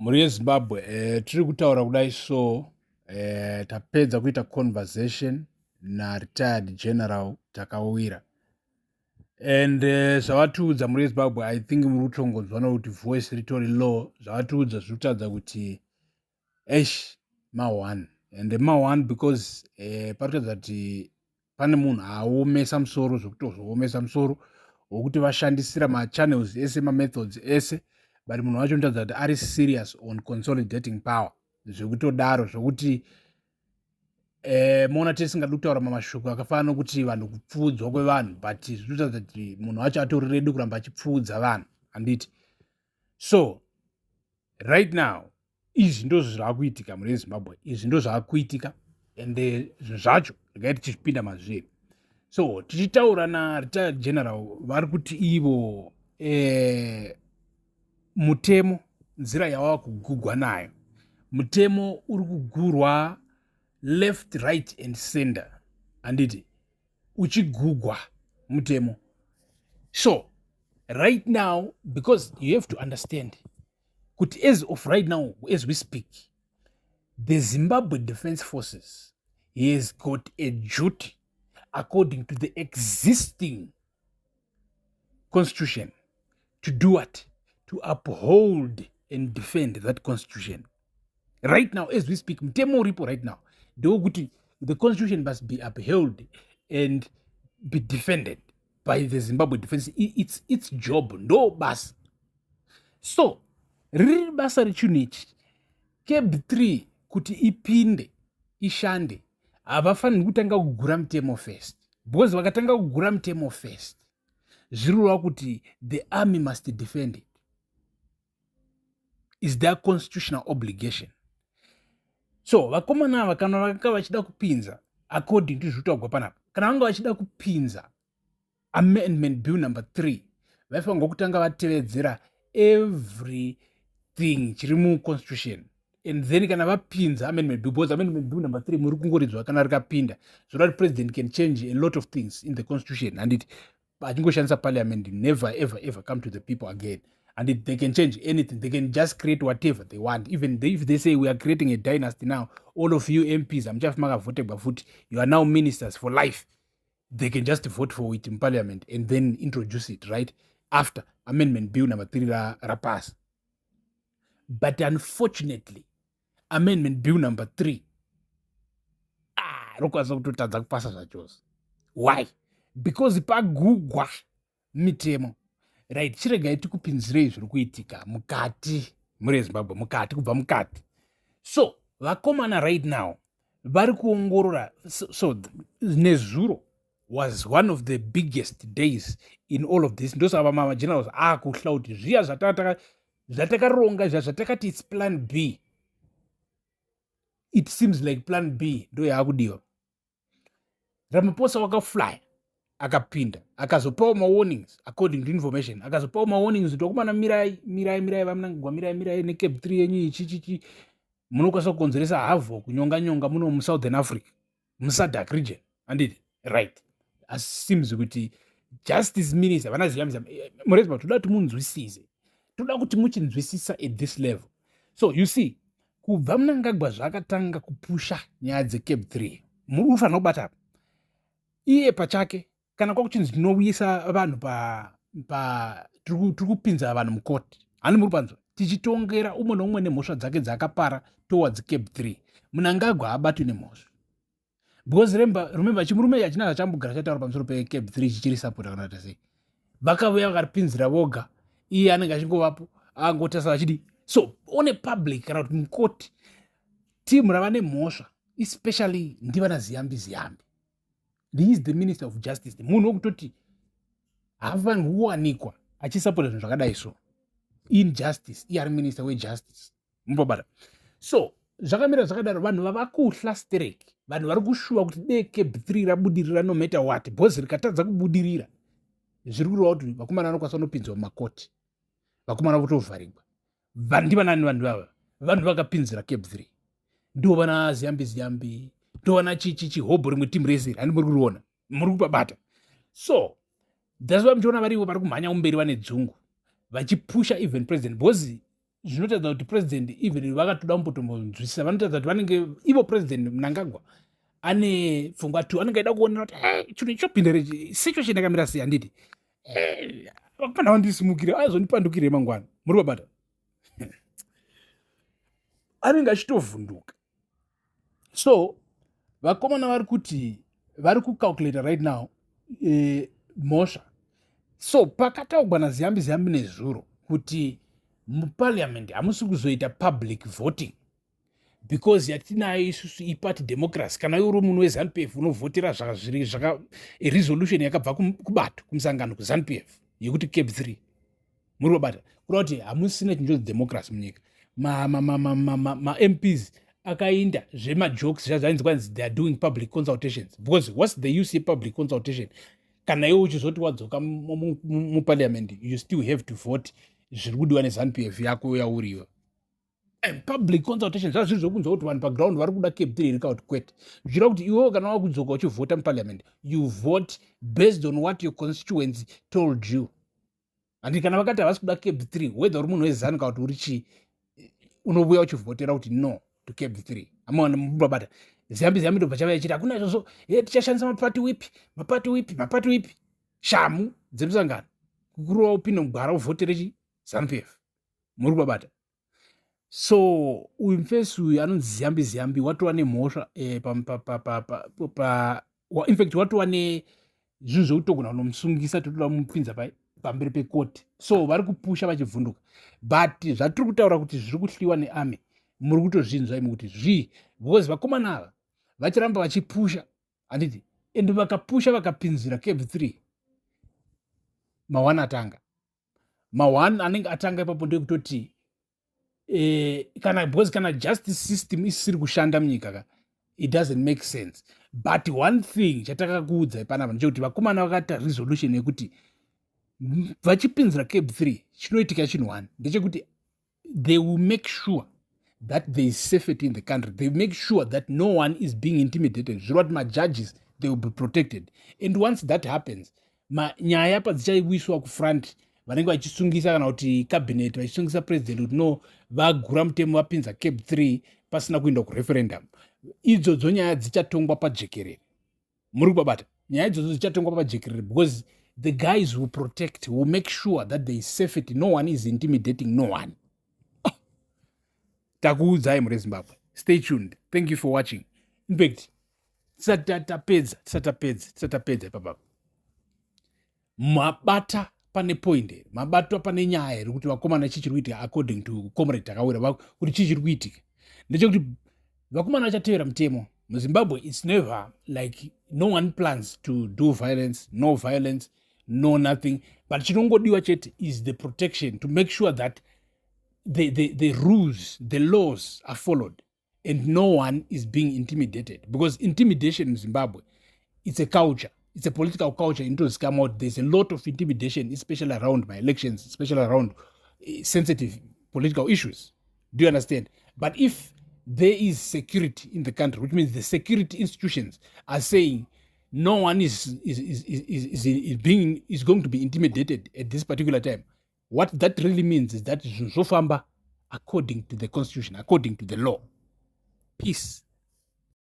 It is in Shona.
Mhuri yeZimbabwe, tiri kutaura kudai so tapedza kuita conversation naretired General Takawira and zvavatiudza, mhuri yeZimbabwe, I think muri kutongonzwa nokuti voice ritori low. Zvavatiudza zviri kutaridza kuti eish, ma1 and ma1 because pari kutaridza kuti pane munhu aomesa musoro zvekutozoomesa musoro wokuti vashandisira machannels ese, mamethods ese, but munhu wacho unotaridza kuti ari serious on consolidating power zvekutodaro, zvokuti moona tisingadi kutaura mamashoko akafanana nokuti vanhu kupfuudzwa kwevanhu, but zvinotaridza kuti munhu wacho atori ready kuramba achipfuudza vanhu, handiti? So right now izvi ndo zvaakuitika mune Zimbabwe, izvi ndo zvaakuitika ende zvinhu zvacho regai tichipinda mazviri. So tichitaura naretired general, vari kuti ivo mutemo, nzira yawava kugugwa nayo mutemo uri kugurwa left, right and center, handiti? Uchigugwa mutemo. So right now, because you have to understand kuti as of right now, as we speak, the Zimbabwe Defense Forces has got a duty according to the existing constitution to do what? To uphold and defend that constitution. Right now, as we speak, mutemo uripo right now ndewekuti the constitution must be upheld and be defended by the Zimbabwe Defense. It's job, ndo basa. So riri basa rechinhu ichi, CAB 3, kuti ipinde ishande, havafaniri kutanga kugura mutemo first, because vakatanga kugura mutemo first, zviroreva kuti the army must defend it, is their constitutional obligation. So vakomana ava, kana vakanga vachida kupinza, according to zvitaurwa panapa, kana vanga vachida kupinza Amendment Bill number 3, vaifanirwa kutanga vatevedzera everything chiri muconstitution and then kana vapinza amendment bill, because amendment bill number 3 muri kungoridzwa, kana rikapinda, zvoreva kuti president can change a lot of things in the constitution, handiti? Achingoshandisa parliament, never ever ever come to the people again, and they can change anything. They can just create whatever they want. Even if they say, "We are creating a dynasty now, all of you MPs hamuchafi makavhotegwa futi, you are now ministers for life," they can just vote for it in parliament and then introduce it right after Amendment Bill number 3 rapasa. But unfortunately, Amendment Bill number 3, ah, rokwanisa kutotadza kupasa zvachose. Why? Because pagugwa mitemo, right? Chiregai tikupinzirei zviri kuitika mukati muri Zimbabwe, mukati, kubva mukati. So vakomana right now vari kuongorora. So nezuro was one of the biggest days in all of this. Ndosaka magenerals akuhla kuti zviya zvatakaronga, zviya zvatakati it's plan B, it seems like plan B ndo yaakudiwa. Ramaphosa wakafly akapinda, akazopawo mawarnings, according to information, akazopawo mawarnings kuti vakomana, mirai, mirai, mirai, vaMnangagwa, mirai, mirai neCAB 3 yenyu ichichichi, munokwanisa kukonzeresa havoc, kunyonga nyonga muno muSouthern Africa, muSADC region, handiti? Right, asi seems kuti justice minister vana Ziyambi, murezva, toda kuti munzwisise, toda kuti muchinzwisisa at this level. So you see, kubva Mnangagwa zvaakatanga kupusha nyaya dzeCAB 3, muri kufanira kubata apa, iye pachake kana kwakuchinzi tinouyisa vanhu pa tiri kupinza vanhu mukoti, hani muri panzwa, tichitongera umwe neumwe nemhosva dzake dzaakapara towards CAB 3, Mnangagwa haabatwi nemhosva because remember, chimurume hachina zvachambogara chataura pamusoro peCAB 3 chichiri sapota kana kuti sei. Vakauya vakaripinzira voga, iye anenge achingovapo angotasa vachidi. So on a public kana kuti mukoti, timu rava nemhosva, especially ndivana Ziyambi Ziyambi. He is the minister of justice, munhu wekutoti haafanirwi kuwanikwa achisapota zvinhu zvakadai. So injustice, iye ari minister wejustice, mubabata. So zvakamira zvakadaro, vanhu vava kuhla sterek, vanhu vari kushuva kuti dee CAB 3 rabudirira no matter what, because rikatadza kubudirira, zviri kureva kuti vakomana vanokwanisa kunopinzwa mumakoti, vakomana votovharigwa. Ndivanani vanhu vava? Vanhu vakapinzira CAB 3 ndo vana Ziyambi Ziyambi, ndo vana chichihobho, rimwe timu rese, handi muri kuriona, muri kupabata? So that's why muchiona varivo vari kumhanya kumberi, vane dzungu, vachipusha even president, because Zvinotaridza kuti president, even vakatoda kumbotombonzwisisa, vanotaridza kuti vanenge ivo President Mnangagwa ane pfungwa two. Anenge aida kuonera kuti chinhu ichopinda situation yakamira sei, handiti? Vakomana vandisimukire, azondipandukire mangwana. Muri babata, anenge achitovhunduka. So vakomana vari kuti vari kucalculata right now mhosva. So pakataugwa naZiyambi Ziyambi nezuro kuti muparliament hamusi kuzoita public voting because yatinayo isusu iparty democracy. Kana iwe uri munhu weZANU PF, unovhotera zviri zvaka resolution yakabva kubato, kumusangano kuZANU PF yekuti CAB 3. Muri kubata kureva kuti hamusina chinonzi democracy munyika. MaMPs akainda zvemajokes, zvainzi kwanzi they are doing public consultations, because what's the use yepublic consultation kana iwe uchizoti wadzoka muparliament, you still have to vote zviri kudiwa neZANU PF yako yauriwe? Public consultation zvazviri zvokunzwa kuti vanhu paground vari kuda CAB 3 here kuti kwete, zvichireva kuti iwewo kana wakudzoka uchivhota muparliament, you vote based on what your constituency told you. Handi kana vakati havasi kuda CAB 3, whether uri munhu weZANU kana kuti uri chii, unovuya uchivhotera kuti no to CAB 3. Amabata Ziyambi Ziyambi ndobva chava ichiti hakuna izvozvo, e tichashandisa maparty whip, maparty whip, maparty whip, shamu dzemusangano kukurova upinde mugwara uvhotere chi ZANU PF. Muri kubabata? So uyu mufesi uyu anonzi Ziyambi Ziyambi watova nemhosva in fact watova nezvinhu zvekutogona kunomusungisa, totoda mupinza pamberi pekoti. So vari kupusha vachivhunduka, but zvatiri kutaura kuti zviri kuhliwa nearmy, muri kutozvinzwa imi kuti zvii, because vakomana ava vachiramba vachipusha, handiti? And vakapusha, vakapinzira CAB 3, ma1 atanga, ma1 anenge atanga ipapo ndekutoti kana, because kana justice system isisiri kushanda munyika ka, it doesn't make sense. But one thing chatakakuudzai panapa ndechekuti vakomana vakaita resolution yekuti vachipinzira CAB 3, chinoitika chinhu one ndechekuti they will make sure that there is safety in the country. They make sure that no one is being intimidated, zvireva kuti majudges, they will be protected. And once that happens, nyaya padzichaiwiswa kufront, vanenge vachisungisa kana kuti cabinet vachisungisa president kuti no, vagura mutemo, vapinza CAB 3 pasina kuenda kureferendum, idzodzo nyaya dzichatongwa pajekerere. Muri kubabata? Nyaya idzodzo dzichatongwa pajekerere because the guys will protect, will make sure that there is safety, no one is intimidating no one. Takuudzai muri Zimbabwe. Stay tuned. Thank you for watching. In fact, tisati tapedza, tisati tapedza, tisati tapedza ipapapa, mabata pane point here? Mabatwa pane nyaya here kuti vakomana chii chiri kuitika? According to Comrade Takawira, kuti chii chiri kuitika ndechekuti vakomana vachatevera mutemo muZimbabwe. It's never like no one plans to do violence, no violence, no nothing, but chinongodiwa chete is the protection to make sure that the rules, the laws are followed and no one is being intimidated, because intimidation in Zimbabwe, it's a culture, it's a political culture inotozikamwa kuti there's a lot of intimidation, especially around my elections, especially around sensitive political issues. Do you understand? But if there is security in the country, which means the security institutions are saying no one is being is going to be intimidated at this particular time, what that really means is that zvinhu zvofamba according to the constitution, according to the law. Peace.